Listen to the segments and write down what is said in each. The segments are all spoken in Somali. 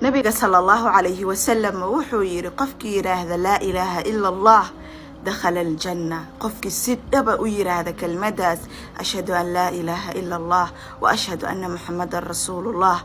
Nabiga sala Allahu calayhi wasalam wuxuu yidhi: "Qofkii yidhaahda laa ilaaha ila Allah dakhala aljanna." Qofkii si dhaba u yidhaahda kelmadaas, "Ashhadu an laa ilaaha ila Allah wa ashhadu anna Muxamadan rasuulullah,"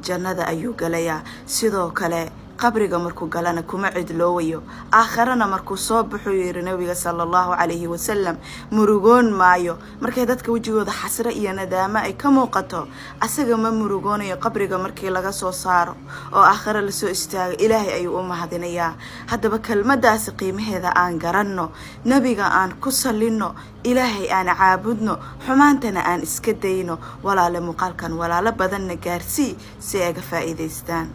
jannada ayuu galayaa. Sidoo kale qabriga markuu galana kuma cidloowayo. Aakharana markuu soo baxuu, yidhi Nabiga sala Allahu calayhi wasalam, murugoon maayo. Markay dadka wejigooda xasre iyo nadaamo ay ka muuqato, asaga ma murugoonayo. Qabriga markii laga soo saaro oo aakhare lasoo istaago, Ilaahay ayuu u mahadinayaa. Haddaba kelmadaasi qiimaheeda aan garanno, Nebiga aan ku salino, Ilaahay aan caabudno, xumaantana aan iska dayno. Walaale, muuqaalkan walaalo badanna gaarsii si ay ga faa'iidaystaan.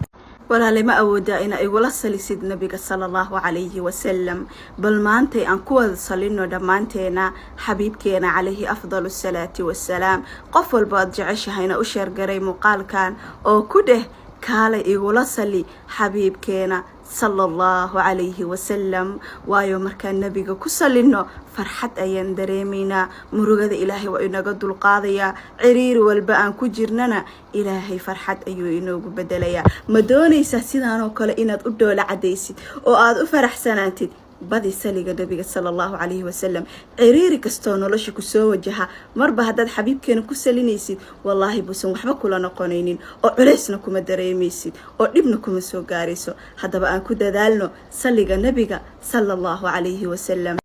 Walaale, ma awoodaa inaa igula salisid Nabiga sala Allahu calayhi wasalam? Bal maantay aan ku wada salino dhammaanteena xabiibkeena calayhi afdalu asalaati wassalaam. Qof walba aad jeceshahayna u share garay muuqaalkan oo ku dheh: "Kaalay, igula sali xabiibkeena sala Allahu calayhi wasalam." Waayo, markaan Nebiga ku salino, farxad ayaan dareemaynaa. Murugada Ilaahay waa inaga dulqaadayaa. Ciriiri walba aan ku jirnana, Ilaahay farxad ayuu inoogu bedelayaa. Ma doonaysaa sidaanoo kale inaad u dhoola cadaysid oo aada u faraxsanaantid? Badi saliga Nabiga sala Allahu calayhi wasalam. Ciriiri kastoo nolosha kusoo wajaha, marba haddaad xabiibkeena ku salinaysid, wallaahi buusan waxba kula noqonaynin, oo culaysna kuma dareemaysid, oo dhibna kuma soo gaarayso. Haddaba aan ku dadaalno saliga Nabiga sala Allahu calayhi wasalam.